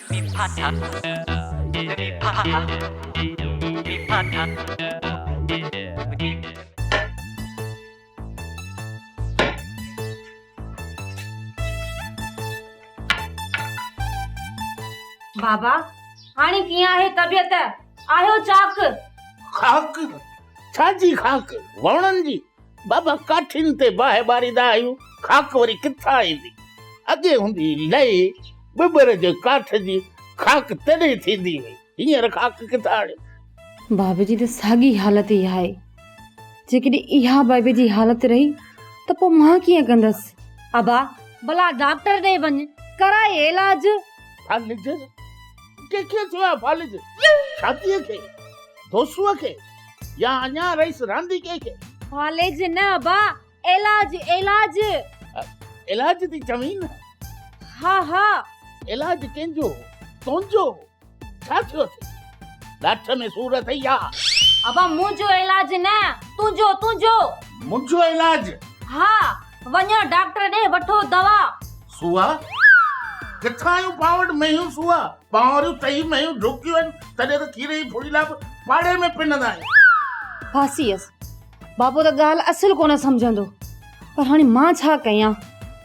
بابا هاڻي ڪيئن آهي طبيعت؟ آهيو چاڪ؟ خاڪ؟ ڇا جي خاڪ؟ ووڻن جي؟ بابا ڪاٺين تي باهه ٻاريندا آهيون، خاڪ وري ڪٿان ايندي؟ اڳي هوندي هئي لئي، ٻٻر جي ڪاٺ جي خاڪ تڏهن ٿيندي هئي، هينئر خاڪ ڪٿان آڻيون؟ بابي جي ته ساڳي حالت ئي آهي. جيڪڏهن اها بابي جي حالت رهي ته پوء مان ڪيئن ڪندس؟ ابا، ڀلا ڊاڪٽر ڏي وڃ، ڪرائي علاج. فالج؟ ڪنهن کي ٿيو آهي فالج؟ ڇاتيء کي؟ دوسوء کي؟ يا اڃا رئيس رانديڪي کي؟ فالج نه ابا، علاج، علاج. علاج ٿي چوين نه؟ ها ها. علاج ڪنهن جو؟ تنهنجو؟ ڇا ٿيو اٿئي؟ ڏاٺ ۾ سور اٿئي يا؟ ابا منهنجو علاج نه، تنهنجو، تنهنجو. منهنجو علاج؟ ها، وڃو ڊاڪٽر ڏي وٺو دوا. سوئا؟ ڪٿان آيون پان وٽ مينهيون سوئا؟ پان واريون ٽئي مينهيون ڍوڪيون آهن، تڏهن ته کير جي ڦڙي لاء به پاڙي ۾ پنندا آهيون. ڦاسي ويس. بابو ته ڳالهه اصل ڪونه سمجهندو. پر هاڻي مان ڇا ڪيان؟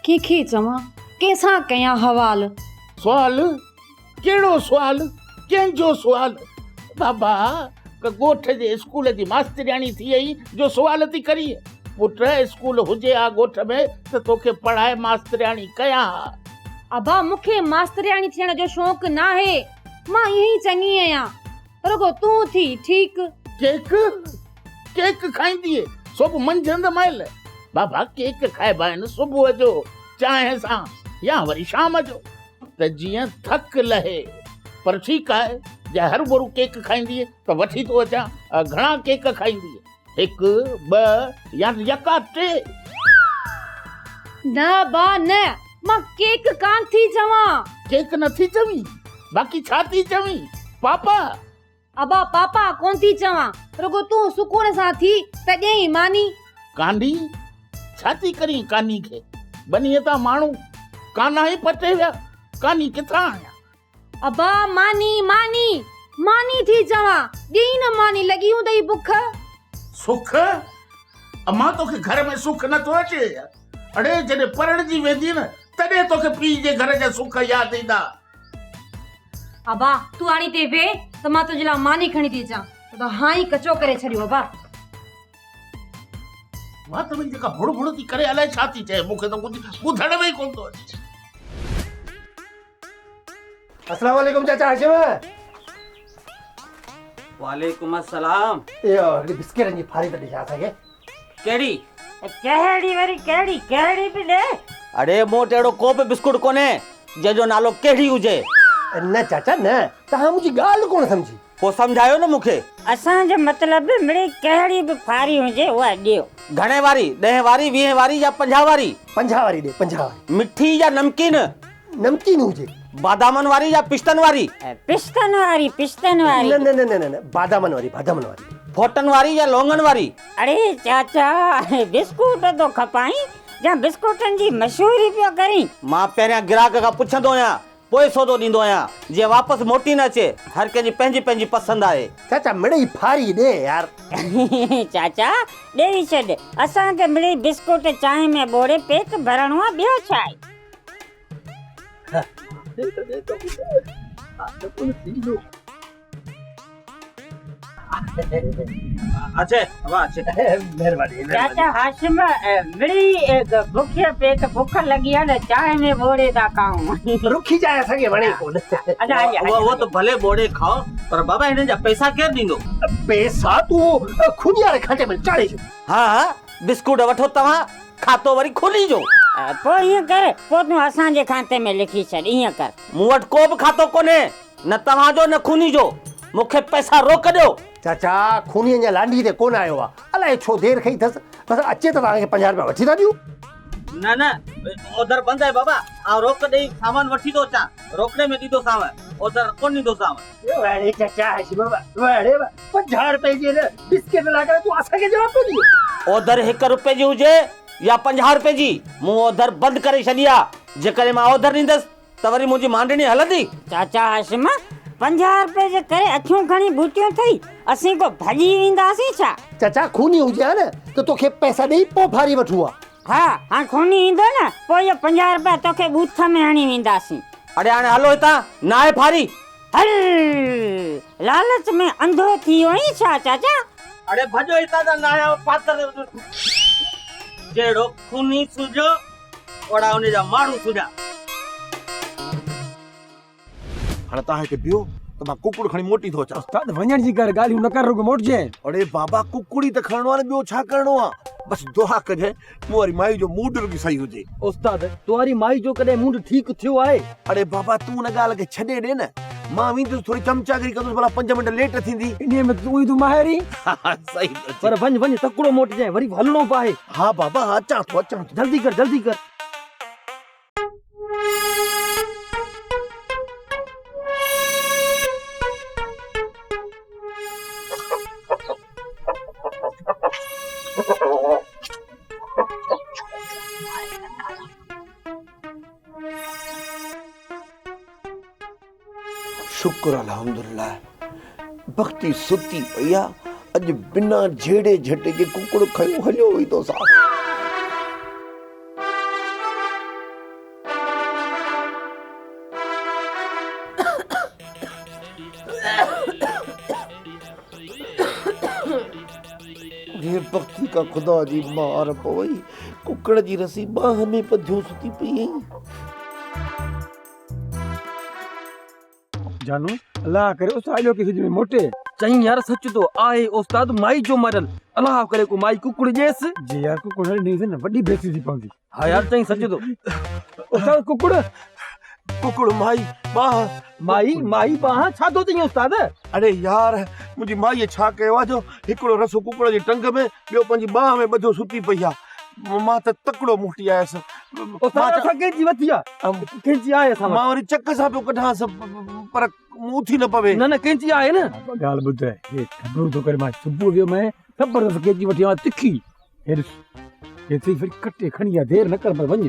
ڪنهن کي چوان؟ ڪنهن سان ڪيان حوال؟ سوال؟ ڪهڙو سوال؟ ڪنهن جو سوال؟ بابا ڪه ڳوٺ جي اسڪول جي ماسترياڻي ٿي آهين جو سوال ٿي ڪرين؟ پٽ اسڪول هجي ها ڳوٺ ۾ ته توکي پڙهائي ماسترياڻي ڪيان ها. ابا مون کي ماسترياڻي ٿيڻ جو شوق ناهي، مان ائين ئي چڱي آهيان. رڳو تون ٿي ٺيڪ. ڪيڪ؟ ڪيڪ کائيندينء سو به منجهند مهل؟ بابا ڪيڪ کائبا آهن صبح جو چانهه سان يا وري شام جو. ته جيئن ٿڪ لهي. پر ٺيڪ آهي، جي هروڀرو ڪيڪ کائيندينء ته وٺي ٿو اچان. گهڻا ڪيڪ کائيندينء؟ هڪ، ٻه يا يڪا ٽي؟ نه با نه، مان ڪيڪ ڪانه ٿي چوان. ڪيڪ نه ٿي چوين؟ باقي ڇا ٿي چوين؟ پاپا؟ ابا پاپا ڪونه ٿي چوان، رڳو تون سڪون سان ٿي ته ڏئين ماني. ڪاني؟ ڇا ٿي ڪرين ڪاني کي؟ ٻنيء تان ماڻهو ڪانا ئي پٽي ويا، ڪاني ڪٿان آڻيان؟ ابا ماني، ماني، ماني ٿي چوان، ڏئين نه ماني، لڳي هوندئي بک. سک؟ امان توکي گهر ۾ سک نٿو اچي؟ اڙي جڏهن پرڻجي ويندين نه تڏهن توکي پيء جي گهر جا سک ياد ايندا. ابا تون هاڻي هتي ويهه ته مان تنهنجي لاء ماني کڻي ٿي اچان. تو ته هانء ئي ڪچو ڪري ڇڏيو ابا. وات ۾ جيڪا ڀڙ ڀڙ ٿي ڪري الائي ڇا ٿي چئي مون کي ته ڪجهه ٻڌڻ ۾ ئي ڪونه ٿو اچي. السلام عليڪم چاچا هاشم. وعليڪم السلام. اهو هڪڙي بسڪيٽن جي ڦاري ته ڏي اسان کي. ڪهڙي؟ ڪهڙي وري ڪهڙي، ڪهڙي به ڏي. اڙي مون وٽ اهڙو ڪو به بسڪوٽ ڪونهي جنهن جو نالو ڪهڙي هجي. نه چاچا نه، توهان منهنجي ڳالهه ڪونه سمجهي. پوء سمجهايو نه مون کي. اسان جو مطلب مڙئي ڪهڙي به ڦاري هجي اها ڏيو. گهڻي واري، ڏهين واري، ويهين واري يا پنجاهه واري؟ پنجاهه واري ڏي، پنجاهه واري. مٺي يا نمڪين؟ نمڪين هجي. بادامن واري يا پشتن واري؟ پشتن واري، پشتن واري. نه نه نه نه نه بادامن واري، بادامن واري. ڦوٽن واري يا لونگن واري؟ اڙي چاچا بسڪوٽ ٿو کپائين يا بسڪوٽن جي مشهوري پيو ڪرين؟ مان پهريان گراهڪ کان پڇندو آهيان پوء سودو ڏيندو آهيان جيئن واپس موٽي نه اچي، هر ڪنهن جي پنهنجي پنهنجي پسند آهي. چاچا مڙئي ڦاري ڏي يار. چاچا ڏيئي ڇڏ، اسان کي مڙئي بسڪوٽ چانهه ۾ ٻوڙي پيٽ ڀرڻو آ ٻيو ڇا آهي. چاچا هاشم مڙئي بکيو پيٽ بک لڳي آ نه چانهه ۾ ٻوڙي ٿا کائون. رکي چانهه اسان کي وڻي ڪونه. اهو ته ڀلي ٻوڙي کائو پر بابا هنن جا پئسا ڪير ڏيندو؟ پئسا تون خوني واري کاتي ۾ چاڙهي ڇڏ. ها ها بسڪوٽ وٺو توهان کاتو وري کولي جو. پوء ائين ڪر، پوء تون اسان جي کاتي ۾ لکي ڇڏ، ائين ڪر. مون وٽ ڪو به کاتو ڪونهي، نه توهان جو نه خوني جو. مون کي پئسا روڪ ڏيو. چاچا، خوني اڃا لانڍي تي ڪونه آيو آ. الائي ڇو دير کئي اٿس. بس اچي ته توهان کي 50 رپيا وٺي ٿا ڏيون. نه نه، اوڌر بند آهي بابا. آئون روڪ ڏيئي سامان وٺي ٿو اچان. روڪڙي ۾ ڏيندوسانء، اوڌر ڪونه ڏيندوسانء. وڙي چاچا هاشم، وڙي 50 رپئي جي هن بسڪيٽ لاء ڪري تون اسان کي جواب پيو ڏئين. اوڌر هڪ رپئي جي هجي يا 50 رپئي جي، مون اوڌر بند ڪري ڇڏي آ. جيڪڏهن مان اوڌر ڏيندس ته وري منهنجي مانڊڻي هلندي؟ چاچا هاشم، 50 رپئي جي ڪري اکيون کڻي ٻوٽيون اٿئي، اسين ڪو ڀڄي وينداسين ڇا؟ چاچا خوني هجي ها نه ته توکي پئسا ڏيئي پوء ڦاري وٺون ها. ها، هاڻ خوني ايندو نه، پوء اهو 50 رپيا توکي ٻوٿ ۾ هڻي وينداسين. اڙي هاڻي هلو هتان، ناهي ڦاري. هل! لالچ ۾ انڌو ٿي ويو آهين ڇا چاچا؟ اڙي ڀڄو هتان ته ناهيان پاتر جهڙو خوني سجهيو اوڙا ان جا ماڻهو سجهيا. هاڻي توهان هتي بيهو ته مان ڪڪڙ کڻي موٽي ٿو اچان. استاد وڃڻ جي ڪر ڳالهيون نه ڪر رڳو موٽجين. اڙي بابا ڪڪڙ ئي ته کڻڻو آهي نه ٻيو ڇا ڪرڻو آهي. بس دعا ڪجانء مون واري مائي جو موڊ رڳي صحيح هجي. استاد تو واري مائي جو ڪڏهن موڊ ٺيڪ ٿيو آهي؟ اڙي بابا تون ان ڳالهه کي ڇڏي ڏي نه. مان ويندس ٿوري چمچاگري ڪندس ڀلا پنج منٽ ليٽ ٿيندي. انهيء ۾ تون ئي تون ماهر آهين. صحيح ٿو چئين. پر وڃ وڃ تڪڙو موٽجانء وري به هلڻو به آهي. ها بابا ها اچان ٿو اچان ٿو. جلدي ڪر جلدي ڪر. شڪر الحمدلله بختي ستي پئي آ اڄ بنا جهيڙي جهٽي جي ڪڪڙ کنيو هليو ويندوسانس. هي بختي کا خدا جي مار پوئي ڪڪڙ جي رسي ٻانهن ۾ ٻڌيو ستي پئي آهين. جانو الله ڪري استاد اڄوڪي سج ۾ موٽي. چئين يار سچ تو آهي استاد مائي جو مريل الله ڪري ڪو مائي ڪڪڙ ڏيس. جي يار ڪڪڙ نه ڏنيس نه وڏي بيعزتي ٿي پوندي. ها يار چئين سچ تو استاد ڪڪڙ. ڪڪڙ مائي ٻانهن. مائي مائي ٻانهن ڇا ٿو چئين استاد. اڙي يار منهنجي مائيء ڇا ڪيو آهي جو هڪڙو رسو ڪڪڙ جي ٽنگ ۾ ٻيو پنهنجي ٻانهن ۾ ٻڌيو ستي پئي آهي. مان ته تڪڙو موٽي آيس. استاد اسان ڪنهن جي وٿي آ ڪنهن جي آهي اسان وٽ. مان وري چڪ سان پيو ڪڍانس پر مون اٿي نه پوي. نه نه ڪنهن جي آهي نه. ڳالهه ٻڌ هي ٿڌو ٿو ڪري مان صبح ويو مين زبردست ڪيچي وٺي آيو تکي هي ڏس هي ٿي وري ڪٽي کڻي آ دير نه ڪر بس وڃ.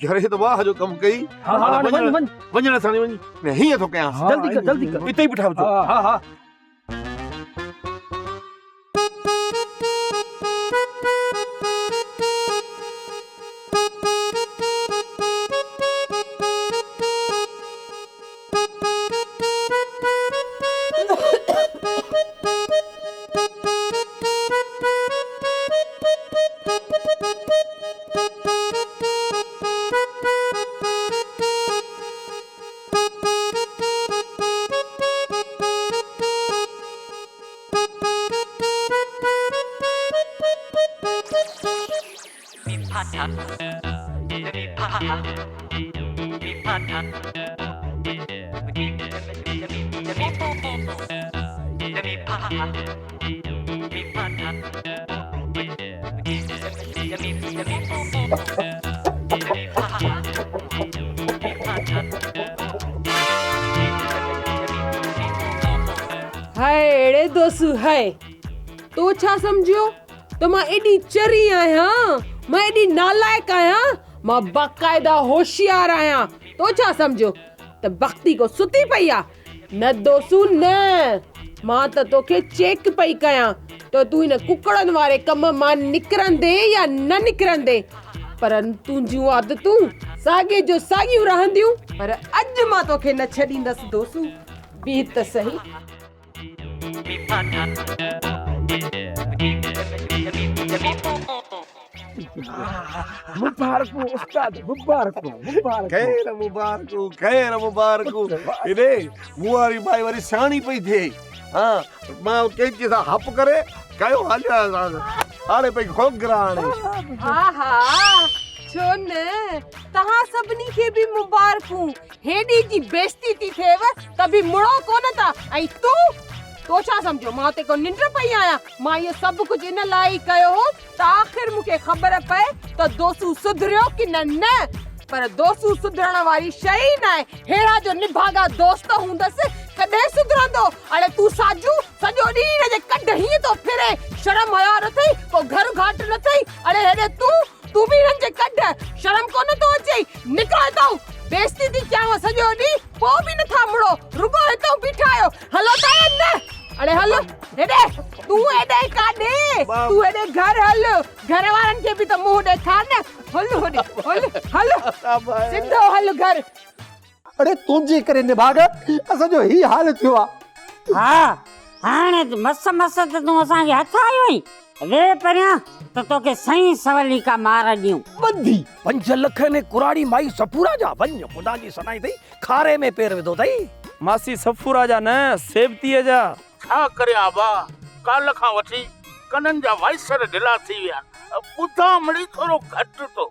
يار هي ته واهه جو ڪم ڪئي. ها ها وڃ وڃ. وڃڻ ساڻ وڃ هيئن ٿو ڪيانس. جلدي ڪر جلدي ڪر. اتي ئي بيٺا هجو. ها ها ها. هاء اڙي دوسو هاء تو ڇا سمجهيو ته مان ايڏي چري آهيان مان ايڏي نالائق آهيان مان باقاعده هوشيار آهيان تو ڇا سمجهيو ته بختي ڪو ستي پئي آ نه دوسو نه مان ته توکي چيڪ پئي ڪيان ته تون هن ڪڪڙن واري ڪم مان نڪرندين يا نه نڪرندين پر تنهنجون عادتون ساڳي جو ساڳيون رهنديون پر اڄ مان توکي نه ڇڏيندس دوسو بيهه ته سهي. مبارڪون استاد مبارڪون مبارڪون. خير مبارڪون خير مبارڪون. اڙي مون واري مائي وري سياڻي پئي ٿئي. ها مان ڪينچي سان هپ ڪري ڪيو هليو آيس هاڻي پئي کوگرا هڻي. ها ها ڇو نه توهان سڀني کي به مبارڪون. هيڏي جي بيعزتي ٿي ٿئيو ته به مڙو ڪونه ٿا ۽ تون تو ڇا سمجهيو مان اتي ڪو ننڊ پئي آهيان مان اهو سڀ ڪجهه ان لاء ئي ڪيو هو ته آخر مون کي خبر پئي ته دوسو سڌريو ڪي نه نه پر دوسو سڌرڻ واري شيء ئي ناهي ههڙا جو نڀاڳا دوست هوندس ڪڏهن سڌرندو اڙي تون ساجو سڄو ڏينهن هن جي ڪڍ هيئن ٿو ڦرين شرم حياء نه اٿئي ڪو گهر گهاٽ نه اٿئي اڙي هيڏي تون تون به هنن جي ڪڍ شرم ڪونه ٿو اچئي نڪر هتان بيعزتي ٿي اچانو سڄو ڏينهن پوء به نٿا مڙو، رڳو هتئون بيٺا آهيو. هلو ته نه. اڙي هل هيڏي، تون هيڏي ڪاڏي؟ تون هيڏي گهر هل، گهر وارن کي به ته منهن ڏيکار نه. هل هوڏي، هل هل، سڌو هل گهر. اڙي تنهنجي ڪري نڀاڳ اسان جو هي حال ٿيو آ. ها هاڻي مس مس ته تون اسان کي هٿ آيو آهين. ويهه پريان ته توکي سئين سولي ڪا مار ڏيون. ٻڌي. 5 لک ۾ ڪراڙي مائي صفورا جا، وڃ خدا جي ثنائي اٿئي، کاري ۾ پير وڌو اٿئي. ماسي صفورا جا نه، سيبتيء جا. ڇا ڪريان ابا، ڪالهه کان وٺي ڪنن جا وائسر ڍلا ٿي ويا آهن، ٻڌان مڙئي ٿورو گهٽ ٿو.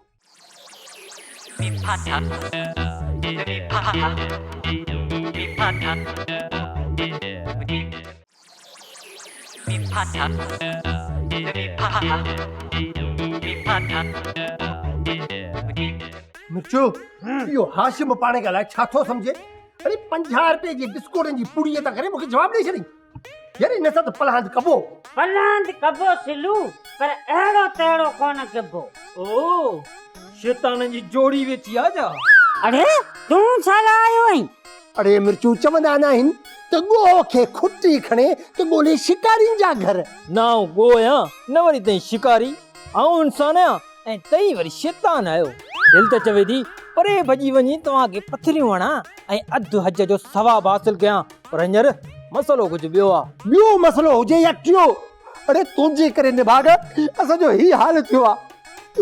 مرچو، اهو هاشم پاڻ کي الائي ڇا ٿو سمجهي؟ اڙي 50 رپئي جي بسڪوٽن جي پڙيء تان ڪري مون کي جواب ڏئي ڇڏيائين. يار ان سان ته پلاند ڪبو. پلاند ڪبو سلو، پر اهڙو تهڙو ڪونه ڪبو. او، شيطانن جي جوڙي ويٺي آ جا. اڙي تون ڇا لاء آيو آهين؟ اڙي مرچون چوندا ناهن ته ڳوهه کي کٽي کڻي ته ڳولي شڪارين جا گهر. نه آئون ڳوهه آهيان نه وري تئين شڪاري. آئون انسان آهيان ۽ تئين وري شيطان آهيو. دل ته چوي ٿي پري ڀڄي وڃي توهان کي پٿريون هڻان ۽ اڌ حج جو ثواب حاصل ڪيان پر هينئر مسئلو ڪجهه ٻيو آ. ٻيو مسئلو هجي يا ٽيون، اڙي تنهنجي ڪري نڀاڳ اسان جو هي حال ٿيو آ.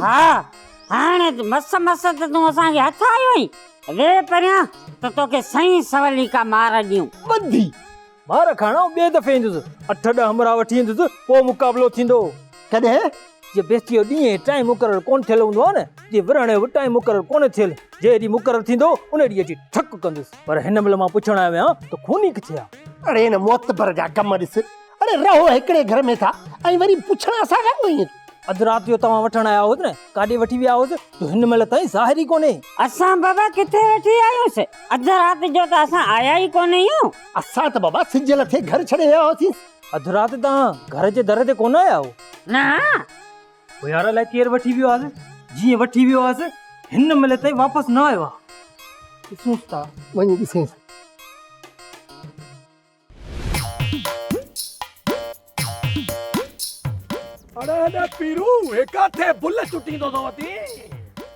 ها هاڻي مس مس ته تون اسان کي هٿ آيو آهين. ويهه پريان ته توکي سئين سولي ڪا مار ڏيون. ٻڌي. مار کائڻ آئون ٻئي دفعي ايندس. اٺ ڏهه همراهه وٺي ايندس پوء مقابلو ٿيندو. ڪڏهن؟ جي بيستيء جو ڏينهن ۽ ٽائيم مقرر ڪونه ٿيل هوندو آهي نه، جي ورهاڻي جو به ٽائيم مقرر ڪونه ٿيل، جنهن ڏينهن مقرر ٿيندو ان ڏينهن اچي ٺڪ ڪندس. پر هن مهل مان پڇڻ آيو آهيان ته خوني ڪٿي آهي؟ اڙي هن معتبر جا ڪم ڏس. اڙي رهو هڪڙي گهر ۾ ٿا ۽ وري پڇڻ اسان کان آيو آهين. اڌ رات جو توهان وٺڻ آيا هئس نه، ڪاڏي وٺي ويا هئس جو هن مهل تائين ظاهر ئي ڪونهي. اسان بابا ڪٿي وٺي آيوس، اڌ رات جو ته اسان آيا ئي ڪونه آهيون. اسان ته بابا سج لٿي گهر ڇڏي ويا هئاسين. اڌ رات توهان گهر جي در تي ڪونه آيا هئو؟ نه. پوء يار الائي ڪير وٺي ويو آهيس، جيئن وٺي ويو آهيس هن مهل تائين واپس نه آيو آهي. ڏسونس ٿا. وڃي ڏسينس. اڙي اڙي پيرو هي ڪاٿي بل چٽيندو ٿو وتين؟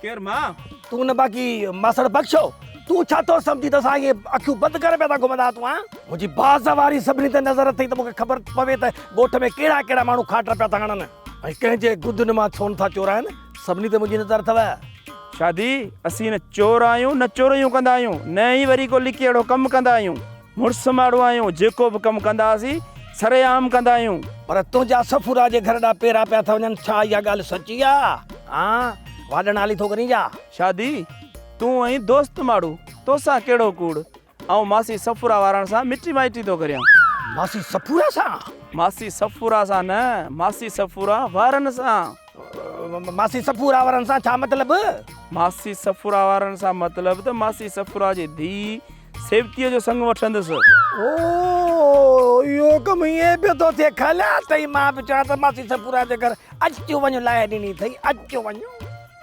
ڪير مان؟ تون نه باقي ماسڙ بخشو تون ڇا ٿو سمجهين ته اسان ائين اکيون بند ڪري پيا ٿا گهمندا هتون هان؟ منهنجي باز واري سڀني تي نظر اٿئي ته مون کي خبر پوي ته ڳوٺ ۾ ڪهڙا ڪهڙا ماڻهو کاٽ پيا ٿا هڻن ۽ ڪنهن جي گدن مان سون ٿا چورائن سڀني تي منهنجي نظر اٿو. شادي، اسين نه چور آهيون نه چوريون ڪندا آهيون نه ئي وري ڪو لڪي اهڙو ڪم ڪندا آهيون. مڙس ماڙهو آهيون، جيڪو به ڪم ڪندا هئاسين، سرعام ڪندا آهيون. پر تنهنجا صفورا جي گهر ڏانهن پيرا پيا ٿا وڃن، ڇا اها ڳالهه سچي آ؟ هان، واڏڻ آلي ٿو ڪرين ڇا؟ شادي، تون آهين دوست ماڙهو، توسان ڪهڙو ڪوڙ؟ آئون ماسي صفورا وارن سان مٽي مائٽي ٿو ڪريان. ماسي صفورا سان؟ ماسي صفورا سان نه، ماسي صفورا وارن سان. ماسي صفورا وارن سان ڇا مطلب؟ ماسي صفورا وارن سان مطلب ته ماسي صفورا جي ڌيء سيوتيء جو سڱ وٺندس. او، اهو ڪم ائين پيو ٿو ٿئي کليا اٿئي، مان به چوان ته ماسي صفورا جي گهر اچ وڃ لاهي ڏني اٿئي، اچ وڃ.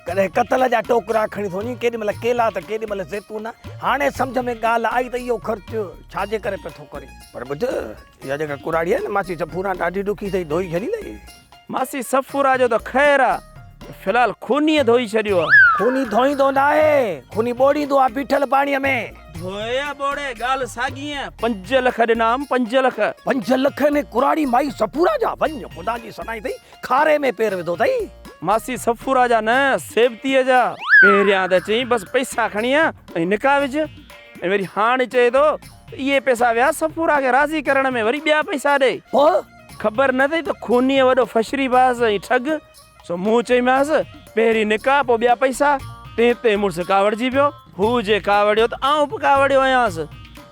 ڪڏهن ڪتل جا ٽوڪرا کڻي ٿو وڃين، ڪيڏي مهل ڪيلا ته ڪيڏي مهل زيتون. هاڻي سمجهه ۾ ڳالهه آئي ته اهو خرچ ڇا جي ڪري پيو ٿو ڪرين. پر ٻڌ، اها جيڪا ڪراڙي آهي نه ماسي صفورا ڏاڍي ڏکي اٿئي، ڌوئي ڇڏيندئي. ماسي صفورا جو ته خير آ، في الحال خونيء ڌوئي ڇڏيو آ. خوني ڌوئيندو ناهي، خوني ٻوڙيندو آ بيٺل پاڻيء ۾. ڌوئي يا ٻوڙي، ڳالهه ساڳي آ. 5 لک ڏنام، 5 لک. 5 لک ۾ ڪراڙي مائي صفورا جا، وڃ خدا جي ثنائي اٿئي، کاري ۾ پير وڌو اٿئي. ماسي صفورا جا نه، سيبتيء جا. پهريان ته چيائين بس پئسا کڻي آ ۽ نڪاح وجهه ۽ وري هاڻ چئي ٿو ته اهي پئسا ويا صفورا کي راضي ڪرڻ ۾ وري ٻيا پئسا ڏي. پوء؟ خبر نه اٿئي ته خونيء وڏو فشري باز ۽ ٺڳ، سو مون چيومانس، پهرين نڪاح پوء ٻيا پئسا. تنهن تي مڙس ڪاوڙجي پيو. هو جي ڪاوڙيو ته آئون به ڪاوڙيو آهيانس.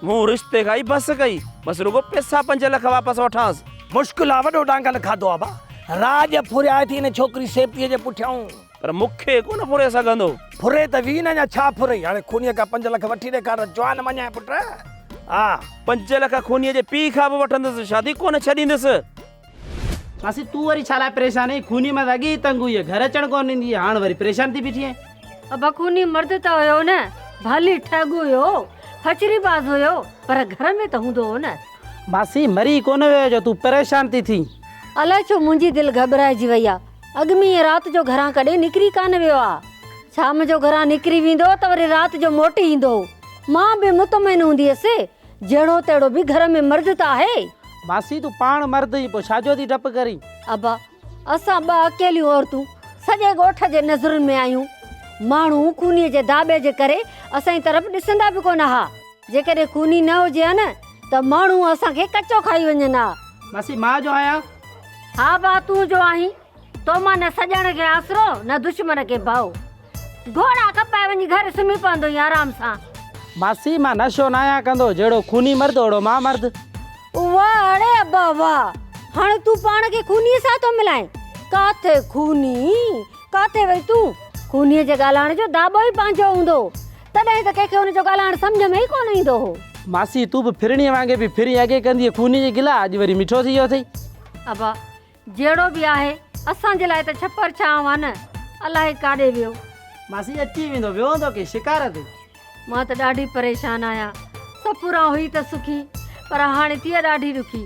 مون رشتي کان ئي بس ڪئي. بس رڳو پئسا 5 لک واپس وٺانس. مشڪل آ، وڏو ڊانگل کاڌو آ ڀا. راڄ ڦريا اٿئي هن ڇوڪري سيبتيء جي پٺيائون. پر مون کي ڪونه ڦري سگهندو. ڦري ته ويهه نه اڃا ڇا ڦرئي. هاڻي خونيء کان 5 لک وٺي ڏيکار ته جوان مڃانء پٽ. ها. 5 لک خونيء جي پيء کان به وٺندس، شادي ڪونه ڇڏيندس. ماسي تون وري ڇا لاء پريشان آهين؟ خونيء مان ته اڳي ئي تنگ هئي، گهر اچڻ ڪونه ڏيندي هئي، هاڻ وري پريشان ٿي بيٺي آهين. ابا خوني مرد ته هيو نه، ڀلي ٺڳ هيو، ڦچري باز هيو، پر گهر ۾ ته هوندو هو نه. ماسي مري ڪونه ويو جو تون پريشان ٿي ٿين. الائي ڇو منهنجي دل گهٻرائجي وئي آ. اڳ ۾ ائين رات جو گهران ڪڏهن نڪري ڪانه ويو آ. شام جو گهران نڪري ويندو هو ته وري رات جو موٽي ايندو هو. مان به مطمئن هوندي هيس، جهڙو تهڙو به گهر ۾ مرد ته آهي. ماسي تون پاڻ مرد آهين پوء ڇا جو ٿي ڊپ ڪرين. ابا اسان ٻه اڪيليون عورتون سڄي ڳوٺ جي نظرن ۾ آهيون. ماڻهو خونيء جي داٻي جي ڪري اسان جي طرف ڏسندا به ڪونه ها. جيڪڏهن خوني نه هجي ها نه ته ماڻهو اسان کي ڪچو کائي وڃن ها. ماسي مان جو آهيان. ها ڀاء تون جو آهين. تو مان نه سڄڻ کي آسرو نه دشمن کي ڀؤ. گهوڙا ڪپائي وڃي گهر سمهي پوندو آهين آرام سان. ماسي مان نشو ناهيان ڪندو جهڙو خوني مرد اوڙو مان مرد. واهه اڙي ابا واهه هاڻي تون پاڻ کي خونيء سان ٿو ملائين. ڪاٿي خوني ڪاٿي وئي تون. خونيء جي ڳالهائڻ جو داٻو ئي پنهنجو هوندو هو. تڏهن ته ڪنهن کي هن جو ڳالهائڻ سمجهه ۾ ئي ڪونه ايندو هو. ماسي تون به ڦرڻيء وانگي پئي ڦرين اڳي ڪندينء خونيء جي گلا اڄ وري مٺو ٿي ويو اٿئي. ابا جهڙو به آهي اسان جي لاء ته ڇپر ڇانو آ نه، الائي ڪاڏي ويو. ماسي اچي ويندو، ويو هوندو ڪنهن شڪار تي. مان ته ڏاڍي پريشان آهيان، سپوران هئي ته سکي، پر هاڻي ٿي آ ڏاڍي ڏکي.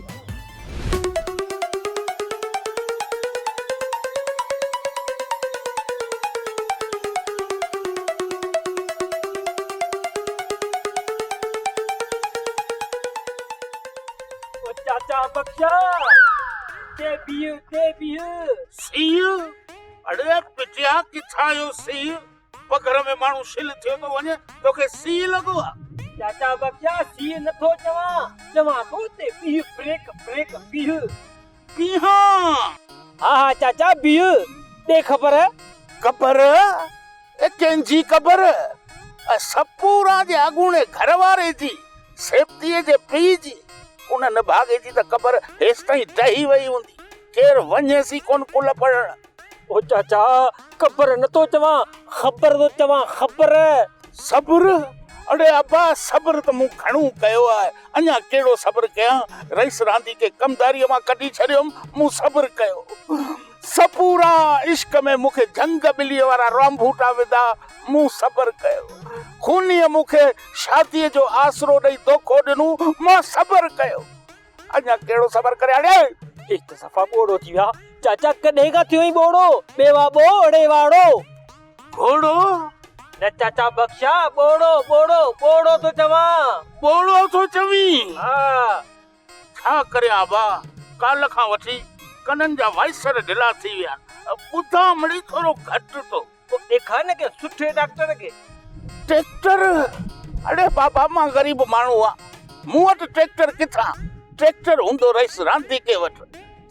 او چاچا بخشا! تي بيهه تي بيهه. سيء؟ اڙي پٽيا ڪٿان آيو سيء؟ پگهر ۾ ماڻهو شل ٿيو ٿو وڃي، توکي سيء لڳو آ؟ چاچا بخشا سيء نٿو چوان، چوان ٿو تي بيهه بريڪ بريڪ بيهه. بيهان؟ ها ها چاچا بيهه، ڏي خبر. قبر؟ اي ڪنهن جي قبر؟ اي سپوران جي اڳوڻي گهر واري جي، سيبتيء جي پيء جي. ان نڀاڳي جي ته قبر هيستائين ڊهي وئي هوندي. ڪير وڃيس ئي ڪونه قل پڙهڻ. او چاچا قبر نٿو چوان، خبر ٿو چوان، خبر. صبر؟ اڙي ابا صبر ته مون گهڻو ڪيو آهي، اڃا ڪهڙو صبر ڪيان؟ رئيس راندي کي ڪمداريء مان ڪڍي ڇڏيم، مون صبر ڪيو. سپورا عشق ۾ مون کي جهنگ ٻليء وارا رانڀوٽا وڌا، مون صبر ڪيو. خونيء مون کي شاديء جو آسرو ڏئي دوکو ڏنو، مان صبر ڪيو. اڃا ڪهڙو صبر ڪريان اڙي! هي ته صفا ٻوڙو ٿي ويا. چاچا ڪڏهن کان ٿيو آهين ٻوڙو؟ ٻيوا ٻو اڙي واڙو. گهوڙو؟ نه چاچا بخشا، ٻوڙو ٻوڙو ٻوڙو ٿو چوان. ٻوڙو ٿو چوين؟ ها. ڇا ڪريان ابا، ڪالهه کان وٺي ڪنن جا وائسر ڍلا ٿي ويا آهن، ٻڌان مڙئي ٿورو گهٽ ٿو. پوء ڏيکار نه ڪنهن سٺي ڊاڪٽر کي. ٽريڪٽر؟ اڙي بابا مان غريب ماڻهو آهيان، مون وٽ ٽريڪٽر ڪٿان؟ ٽريڪٽر هوندو رئيس رانديڪي وٽ،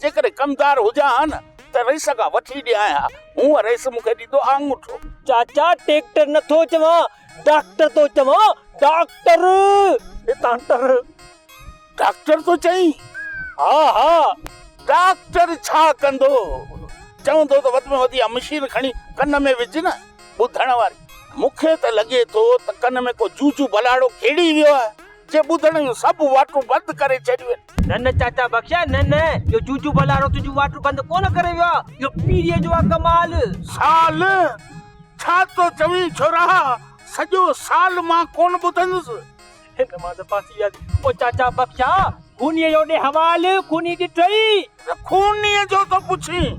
جيڪڏهن ڪمدار هجان ها نه ته رئيس کان وٺي ڏيان ها، هونء رئيس مون کي ڏيندو آڱوٺو. چاچا ٽريڪٽر نٿو چوان، ڊاڪٽر ٿو چوان، ڊاڪٽر! هتان ٽر. ڊاڪٽر ٿو چئين؟ ها ها. ڊاڪٽر ڇا ڪندو؟ چوندو ته وڌ ۾ وڌ اها مشين کڻي ڪن ۾ وجهه نه، ٻڌڻ واري. مون کي ته لڳي ٿو ته ڪن ۾ ڪو جوجو بلاڙو کيڙي ويو آهي، جي ٻڌڻ جون سڀ واٽون بند ڪري ڇڏيون آهن. نه نه چاچا بخشا نه نه، اهو جوجو بلاڙو تنهنجون واٽون بند ڪونه ڪري ويو آهي، اهو پيريء جو آهي ڪمال. سال؟ ڇا ٿو چوين ڇورا، سڄو سال مان ڪونه ٻڌندس. هن مان ته ڦاسي وياسين. او چاچا بخشا، خونيء جو ڏي حوال، خوني ڏٺئي؟ ته خونيء جو ٿو پڇين؟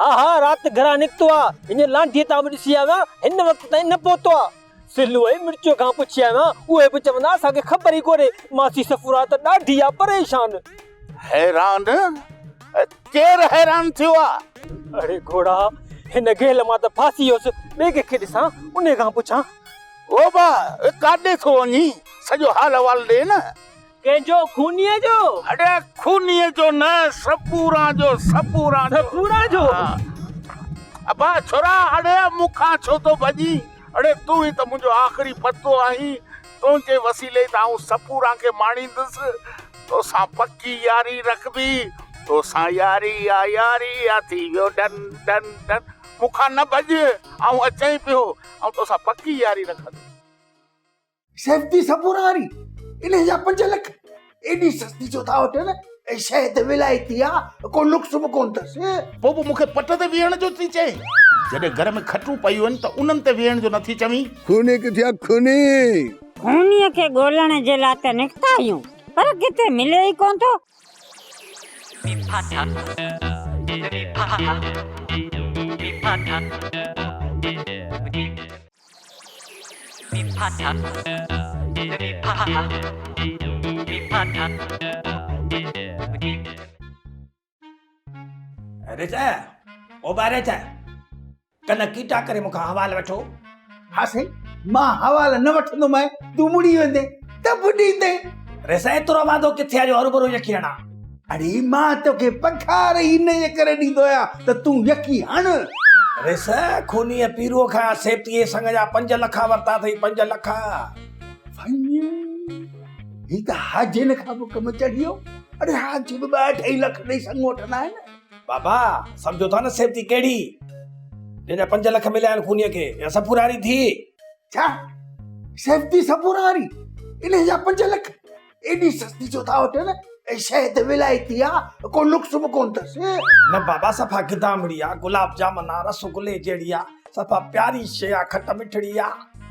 ها ها، رات گهران نڪتو آ. هينئر لانڍيء تان به ڏسي آيو آهيان، هن وقت تائين نه پهتو آ. سلو ۽ مرچوء کان پڇي آيو آهيان، اهي به چوندا اسان کي خبر ئي ڪونهي. ماسي صفورا ته ڏاڍي آ پريشان. حيران؟ ڪير حيران ٿيو آ؟ اڙي گهوڙا، هن گيل مان ته ڦاسي ويس، ٻئي ڪنهن کي ڏسان، انهيء کان پڇان. او با، ڪاڏي ٿو وڃين؟ سڄو حال احوال ڏي نه. ڪنهن جو؟ خونيء جو؟ اڙي خونيء جو نه، سپوران جو، سپوران جو. سپوران جو؟ ها. ابا ڇورا، اڙي مون کان ڇو ٿو ڀڄين؟ اڙي تون ئي ته منهنجو آخري پتو آهين. تنهنجي وسيلي ئي ته آئون سپوران کي ماڻيندس. توسان پڪي ياري رکبي. توسان ياري آ، ياري آ، ٿي ويو ڊن ڊن ڊن. مون کان نه ڀڄ، آئون اچئين پيو. آئون توسان پڪي ياري رکندس. سيفتي سپورا واري انهي جا 5 لک ايڏي سستي ڇو ٿا وٺن؟ ۽ شيء ته ولايتي آ، ڪو نقص به ڪونه اٿس. پوء به مون کي پٽ تي ويهڻ جو ٿي چئين؟ جڏهن گهر ۾ کٽون پيون آهن ته انهن تي ويهڻ جو نٿي چوين؟ خوني ڪٿي آ خوني؟ خونيء کي ڳولڻ جي لاء ته نڪتا آهيون، پر ڪٿي ملي ئي ڪونه ٿو. ريچ او با ريچ ڪن ڪيٽا ڪري مون کان حوال وٺو. ها سائين مان حوال نه وٺندومانء تون مڙي ويندين ته به ڏيندين. ريس ايترو واندو ڪٿي آ جو هروڀرو يکي هڻان. اڙي مان توکي پگهار ئي انهيء ڪري ڏيندو آهيان ته تون يکي هڻ. ريس خونيء پيروء کان سيبتيء سڱ جا 5 لک ورتا اٿئي 5 لک. وڃ هي ته حاجين کان به ڪم چڙهي ويو. اڙي حاجي به ٻه اڍائي لک ڏئي سڱ وٺندا آهن. بابا سمجهو ٿا نه سيبتي ڪهڙي جنهن جا 5 لک مليا آهن خونيء کي يا سفوراري ٿي. ڇا سيبتي سفوراري انهيء جا 5 لک ايڏي سستي ڇو ٿا وٺن؟ ۽ شيء ته ولايتي آ، ڪو نقص به ڪونه اٿس. نه بابا صفا گدامڙي آ، گلاب جامن آ، رس گلي جهڙي آ، صفا پياري شيء آ، کٽ مٺڙي آ.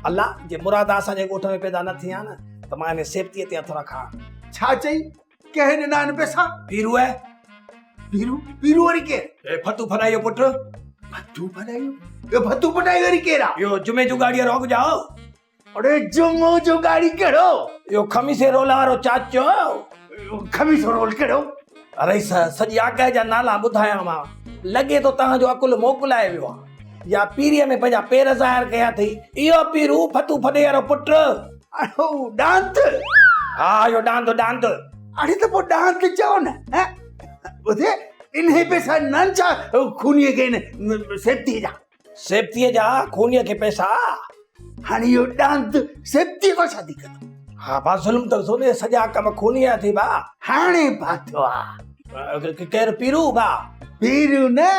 الله جي مراد اسان جي ڳوٺ ۾ پيدا نه ٿئي ها نه ته مان هن سيبتيء تي هٿ رکان ها. ڇا چئي؟ ڪنهن ڏنا آهن پئسا؟ پيروء. پيرو؟ پيرو وري ڪير؟ اي ڦتو ڦڏائي جو پٽ. ڦتو ڦڏائي؟ اهو ڦتو ڦڏائي وري ڪير آ؟ اهو جمعي جوڳاڙيء روڳ ڄائو. اڙي جمعو جو ڳاڙي ڪهڙو؟ اهو خميسي رول وارو چاچو. خميسو رول ڪهڙو؟ رئيس سڄي آگاهي جا نالا ٻڌايان مان لڳي ٿو توهان جو عقل موڪلائي ويو آ يا پيريء ۾ پنهنجا پير ظاهر ڪيا اٿئي. اهو پيرو ڦتو ڦڏي وارو پٽ. اڙو ڏاند. ها اهو ڏاند ڏاند. اڙي ته پوء ڏاند چئو نه. ٻڌ انهي پئسا نه ڇا خونيء کي ان سيبتيء جا. سيبتيء جا خونيء کي پئسا. هاڻي اهو ڏاند سيبتيء سان شادي ڪندو. ها ڀا ظلم ته ڏسو نه سڄا ڪم خونيء جا ٿي ڀا. هاڻي ڦاٿو آ. ڪير پيرو ڀا؟ پيرو نه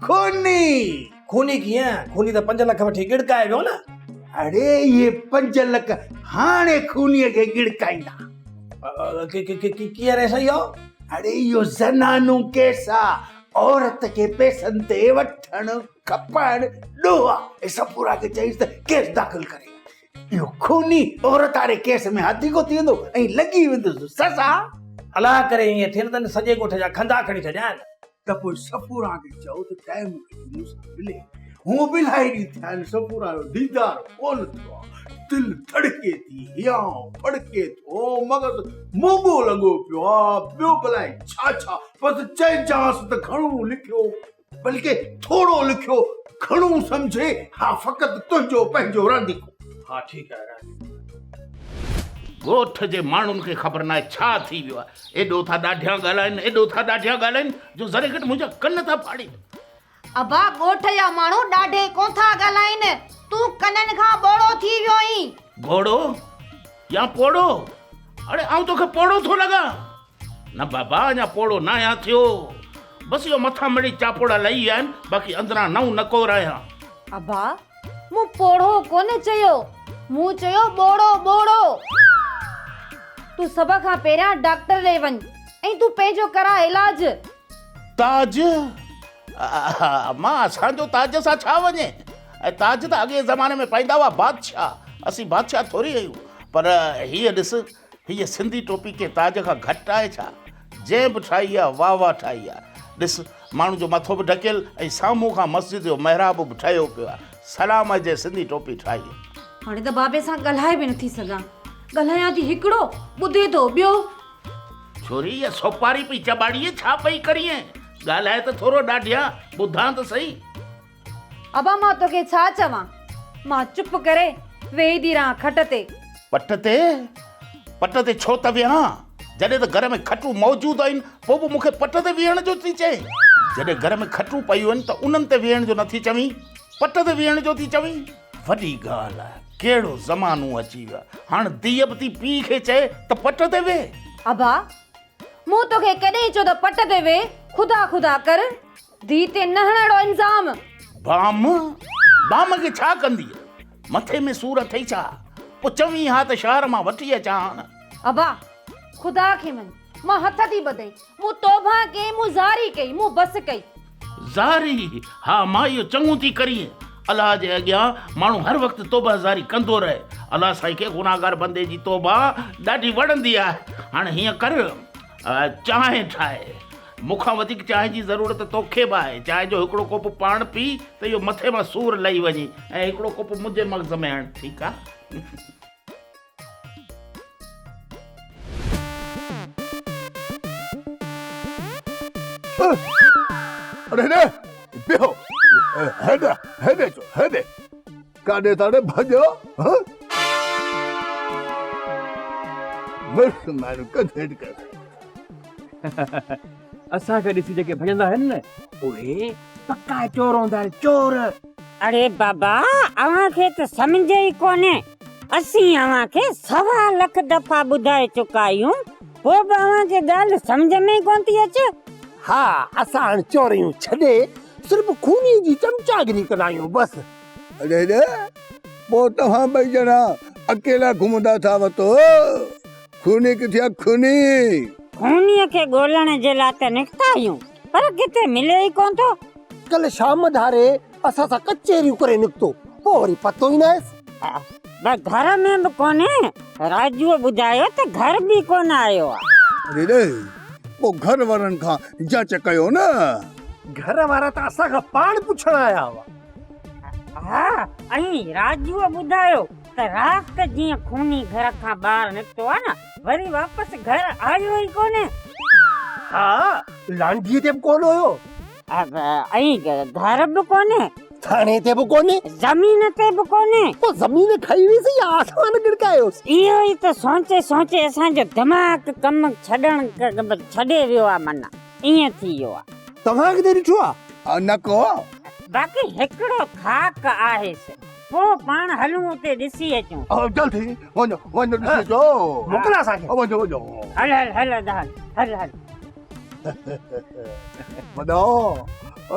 خوني. خوني ڪيئن؟ خوني ته 5 لک وٺي ڳڙڪائي ويو نه. اڙي اهي 5 لک هاڻي خونيء کي ڳڙڪائيندا. ڪيئن رهيس اهو؟ اڙي اهو زنانو ڪيس آ. عورت کي پئسن تي وٺڻ کپائڻ ڏوهه آ ۽ صفورا کي چئيس ته ڪيس داخل ڪري. اهو خوني عورت واري ڪيس ۾ هٿيڪو ٿي ويندو ۽ لڳي ويندس سزا. الله ڪري ائين ٿئي نه ته سڄي ڳوٺ جا کنڌا کڻي ڇڏيان. ته پوء صفورا کي چئو ته ٽائيم ڪڍي مون سان ملي. هونء به الاهي ڏينهن ٿيا آهن صفورا جو ديدار ڪونه ٿيو آ. دل ڌڙڪي ٿي، هيانء ڦڙڪي ٿو، مغز موڳو لڳو پيو آ، ٻيو به الائي ڇا ڇا، بس چئجانس ته گهڻو لکيو، بلڪه ٿورو لکيو، گهڻو سمجهي، ها فقط تنهنجو پنهنجو رانديڪو. ها ٺيڪ آهي رانديڪو. ڳوٺ جي ماڻهن کي خبر ناهي ڇا ٿي ويو آهي، ايڏو ٿا ڏاڍيان ڳالهائين، ايڏو ٿا ڏاڍيان ڳالهائين جو ذري گهٽ منهنجا ڪن ٿا ڦاڙين. ابا ڳوٺ جا ماڻهو ڏاڍي ڪونه ٿا ڳالهائين، تون ڪنن کان ٻوڙو ٿي ويو آهين. گهوڙو يا پوڙهو؟ اڙي آئون توکي پوڙهو ٿو لڳان؟ نه بابا اڃا پوڙهو ناهيان ٿيو، بس اهو مٿان مڙئي چاپوڙا لهي ويا آهن، باقي اندران نئون نڪور آهيان. ابا مون پوڙهو ڪونه چيو، مون چيو ٻوڙو ٻوڙو. تون سڀ کان پهريان ڊاڪٽر ڏي وڃ ۽ تون پنهنجو ڪراء علاج. تاج؟ مان اسان جو تاج سان ڇا وڃي؟ ۽ تاج ته اڳئين زماني ۾ پائيندا هئا بادشاهه، اسين بادشاهه ٿوري آهيون. پر هيء ڏس، هيء سنڌي ٽوپي ڪنهن تاج کان گهٽ آهي ڇا؟ جنهن به ٺاهي آهي، واهه واهه ٺاهي آهي. ڏس، ماڻهن جو مٿو به ڍڪيل ۽ سامهون کان مسجد جو محراب به ٺهيو پيو آهي. سلام آهي جنهن سنڌي ٽوپي ٺاهي آهي. هاڻي ته بابي سان ڳالهائي به نٿي سگهان. ڳالهايان ٿي هڪڙو، ٻڌي ٿو ٻيو. ڇوري اها سوپاري پئي چٻاڙيئين ڇا پئي ڪرين؟ ڳالهاء ته ٿورو ڏاڍيان، ٻڌان ته سهي. ابا مان توکي ڇا چوان، مان چپ ڪري ويهي ٿي رهان کٽ تي. پٽ تي؟ پٽ تي ڇو ته ويهان؟ جڏهن ته گهر ۾ کٽون موجود آهن، پوء به مون کي پٽ تي ويهڻ جو ٿي چئين؟ جڏهن گهر ۾ کٽون پيون آهن ته انهن تي ويهڻ جو نٿي چوين، پٽ تي ويهڻ جو ٿي چوين؟ وڏي ڳالهه آهي، ڪهڙو زمانو اچي ويو آهي، هاڻ ڌيء به ٿي پيء کي چئي ته پٽ تي ويهه. ابا، مون توکي ڪڏهن چيو ته پٽ تي ويهه، خدا خدا ڪر، ڌيء تي نه هڻ اهڙو الزام. بام، بام کي ڇا ڪندينء؟ مٿي ۾ سور اٿئي ڇا؟ پوء چوين ها ته شهر مان وٺي اچان ها نه. ابا، خدا کي مڃ، مان هٿ ٿي ٻڌئين. مون توبهه ڪئي، مون زاري ڪئي، مون بس ڪئي. زاري، ها مان اهو چڱو ٿي ڪرين. الله جي اڳيان ماڻهو هر وقت توبهه زاري ڪندو رهي. الله سائين کي گناهگار بندي جي توبهه ڏاڍي وڻندي آهي. هاڻي هيئن ڪر، چانهه ٺاهه. مون کان وڌيڪ چانهه جي ضرورت توکي به آهي. چانهه جو هڪڙو ڪوپ پاڻ پي ته اهو مٿي مان سور لهي وڃي ۽ هڪڙو ڪوپ منهنجي مغز ۾ هڻ. ٺيڪ آ؟ اڙي هيڏي بيهو هيڏي هيڏي اچو هيڏي ڪاڏي تاڏي ڀڄو ها بس مانو ڪنڌ هيٺ ڪر اسان کي ڏسي جيڪي ڀڄندا آهن نه اهي پڪا چور هوندا آهن چور. اڙي بابا اوهان کي ته سمجهه ئي ڪونهي اسين اوهان کي سوا لک دفعا ٻڌائي چڪا آهيون پوء به اوهان کي ڳالهه سمجهه ۾ ئي ڪونه ٿي اچي. ها اسان هاڻ چوريون ڇڏي صرف خوني جي چمچاگري ڪندا آهيون بس. اڙي اڙي پوء توهان ٻئي ڄڻا اڪيلا گهمندا ٿا وتو. خوني ڪٿي آ خوني. خونيء کي ڳولڻ جي لاء ته نڪتا آهيون پر ڪٿي ملي ئي ڪونه ٿو. ڪلهه شام ڌاري اسان سان ڪچهريون ڪري نڪتو پوء وري پتو ئي ناهيس. بس گهر ۾ به ڪونهي. راجوء ٻڌايو ته گهر به ڪونه آيو آ. اڙي ڙي پوء گهر وارن کان جاچ ڪيو نه. گهر وارا ته اسان کان پاڻ پڇڻ آيا هئا. ها ۽ راجوء ٻڌايو ته رات جيئن خوني گهر کان ٻاهر نڪتو آ نه وري واپس گهر آيو ئي ڪونهي. ها لانڍيء تي به ڪونه هيو. ۽ گهر به ڪونهي. ٿاڻي تي به ڪونهي. زمين تي به ڪونهي. پوء زمين کائي ويس يا آسمان ڳڙڪايوس. اهو ئي ته سوچي سوچي اسان جو دماغ ڪم ڇڏڻ ڇڏي ويو آ معنيٰ ائين ٿي ويو آ. توهان ڪٿي ڏٺو آ؟ نه ڪو. باقي هڪڙو ٿاڪ آهيس. پوء پاڻ هلون اتي ڏسي اچون. جلدي وڃو وڃو ڏسي اچو. موڪل اسان کي. وڃو وڃو. هل هل هل ادا هل هل هل. وڏا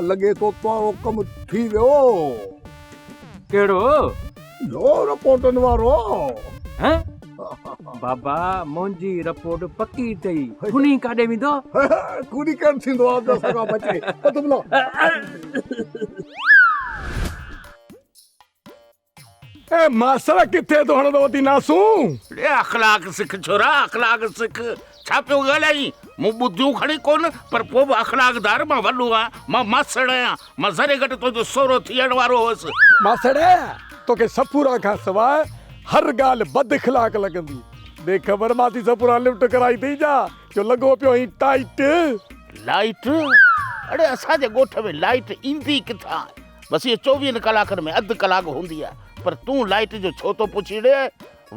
لڳي ٿو توارو ڪم ٿي ويو. ڪهڙو؟ اهو رپورٽن وارو. هه بابا منهنجي رپورٽ پڪي اٿئي. خوني ڪاڏي ويندو؟ خوني ڪين ٿيندو آ ته اسان کان بچي. پتو ملا. اي ماسڙ ڪٿي ٿو هڻندو وتين ناسون. ڙي اخلاق سک ڇورا اخلاق سک ڇا پيو ڳالهائين مون ٻڌيون کڻي ڪونه پر پوء به اخلاق دار مان وڏو آهيان مان ماسڙ آهيان مان ذري گهٽ تنهنجو سهرو ٿيڻ وارو هوس. ماسڙ توکي صفورا کان سواء هر ڳالهه بد اخلاق لڳندي ڏي خبر ماسي صفورا لفٽ ڪرائي اٿئي ڇا جو لڳو پيو آهين ٽائيٽ. لائيٽ اڙي اسان جي ڳوٺ ۾ لائيٽ ايندي ڪٿان بس اهو چوويهن ڪلاڪن ۾ اڌ ڪلاڪ هوندي آهي پر تون لائيٽ جو ڇو ٿو پڇين ڙي؟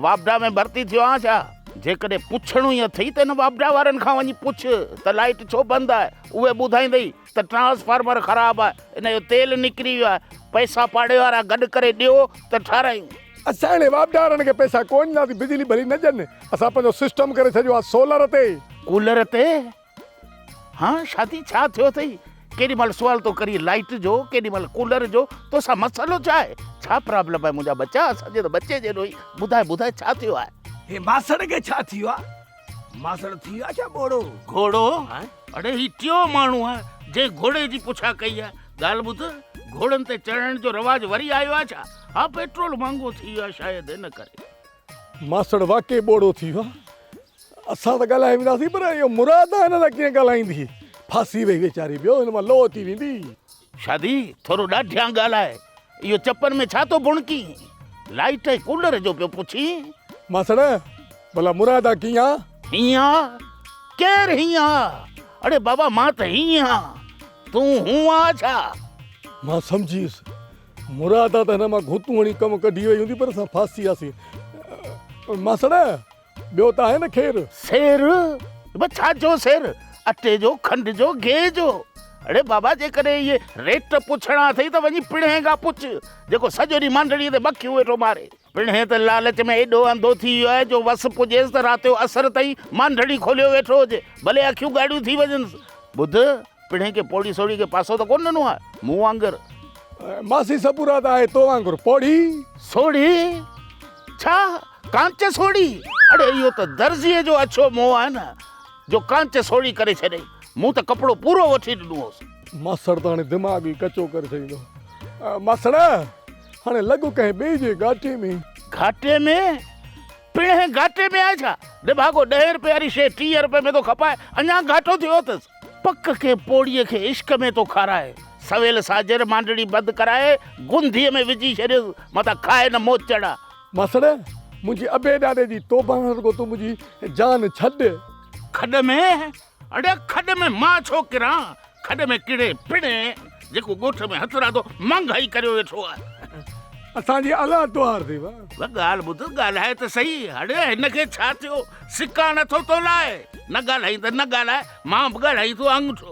واپڊا ۾ ڀرتي ٿيو آهين ڇا؟ جيڪڏهن پڇڻو ئي اٿئي ته هن واپڊا وارن کان وڃي پڇ ته لائيٽ ڇو بند آهي؟ اهي ٻڌائيندئي ته ٽرانسفارمر خراب آهي، ان جو تيل نڪري ويو آهي، پئسا پاڙي وارا گڏ ڪري ڏيو ته ٺارايون. اسان اهڙي واپڊا وارن کي پئسا ڪونه ڏينداسين، بجلي ڀلي نه ڏين، اسان پنهنجو سسٽم ڪري ڇڏيو آهي سولر تي. ڪولر تي؟ ها شادي ڇا ٿيو اٿئي؟ ڪيڏي مهل سوال ٿو ڪرين لائيٽ جو ڪيڏي مهل ڪولر جو توسان مسئلو ڇا آهي؟ ڇا پرابلم آهي منهنجا ٻچا اسان جي ته ٻچي جيڏو ئي ٻڌاء ٻڌاء ڇا ٿيو آهي؟ هي ماسڙ کي ڇا ٿي ويو آهي؟ ماسڙ ٿي ويو آهي ڇا ٻوڙو؟ گهوڙو؟ اڙي هي ٽيون ماڻهو آهي جنهن گهوڙي جي پڇا ڪئي آهي. ڳالهه ٻڌ گهوڙن تي چڙهڻ جو رواج وري آيو آهي ڇا؟ ها پيٽرول مهانگو ٿي ويو آهي شايد ان ڪري. ماسڙ واقعي ٻوڙو ٿي ويو آهي. اسان ته ڳالهائي وينداسين پر اهو مراد هن سان ڪيئن ڳالهائيندي. ڦاسي وئي ويچاري ٻيو هن مان لوهه ٿي ويندي. شادي ٿورو ڏاڍيان ڳالهاء. اهو چپن ۾ ڇا ٿو ڀڻڪين؟ لائيٽ ۽ ڪولر جو پيو پڇين؟ ماسڙ ڀلا مراد آ ڪيئن آ؟ هيئن آ؟ ڪير هيئن آ؟ اڙي بابا مان ته هيئن آ. تون هون آ ڇا؟ مان سمجهي ويس. مراد آ ته هن مان گهتون هڻي ڪم ڪڍي وئي هوندي پر اسان ڦاسي وياسين. ماسڙ ٻيو ته آهي نه خير. سير؟ به ڇا جو سير؟ اٽي جو، کنڊ جو، گيهه جو. اڙي بابا جيڪڏهن اهي ريٽ پڇڻا اٿئي ته وڃي پڻهين کان پڇ، جيڪو سڄو ڏينهن مانڊڙيء تي مکيون ويٺو ماري. پڻهين ته لالچ ۾ ايڏو انڌو ٿي ويو آهي جو وس پڄيس ته رات جو اسر تائين مانڊڙي کوليو ويٺو هجي، ڀلي اکيون ڳاڙهيون ٿي وڃنس. ٻڌ، پڻهين کي پوڙهي سوڙهي کي پاسو ته ڪونه ڏنو آهي، مون وانگر. ماسي صبورا ته آهي تو وانگر پوڙهي. سوڙهي؟ ڇا؟ ڪانچ سوڙهي؟ اڙي اهو ته درزيء جو اڇو منهن آهي نه. جو ڪانچ سوڙهي ڪري ڇڏيائين. مون ته ڪپڙو پورو وٺي ڏنو هوس. ماسڙ ته هاڻي دماغ ئي ڪچو ڪري ڇڏيندو. ماسڙ، هاڻي لڳ ڪنهن ٻئي جي گهاٽي ۾. گهاٽي ۾؟ پڻهين گهاٽي ۾ آهي ڇا؟ نڀاڳو ڏهين رپئي واري شيء 30 رپئي ۾ ٿو کپائي، اڃا گهاٽو ٿيو اٿس. پڪ ڪنهن پوڙهيء کي عشق ۾ ٿو کارائي. سويل ساجهر مانڊڙي بند ڪرائي گنڌيء ۾ وجهي ڇڏيس، متان کائي نه موچڙا. ماسڙ، منهنجي ابي ڏاڏي جي توبهه نه رڳو تون منهنجي جان ڇڏ. کڏ ۾؟ اڙي کڏ ۾ مان ڇو ڪران؟ کڏ ۾ ڪڙي پڻي، جيڪو ڳوٺ ۾ هٿرادو مانگهائي ڪريو ويٺو آهي. اسان جي الله دعار ٿي وا. وا ڳالهه ٻڌ، ڳالهائي ته سهي. اڙي هن کي ڇا ٿيو؟ سڪا نٿو تو لاء. نه ڳالهائين ته نه ڳالهاء، مان به ڳالهائين ٿو آڱوٺو.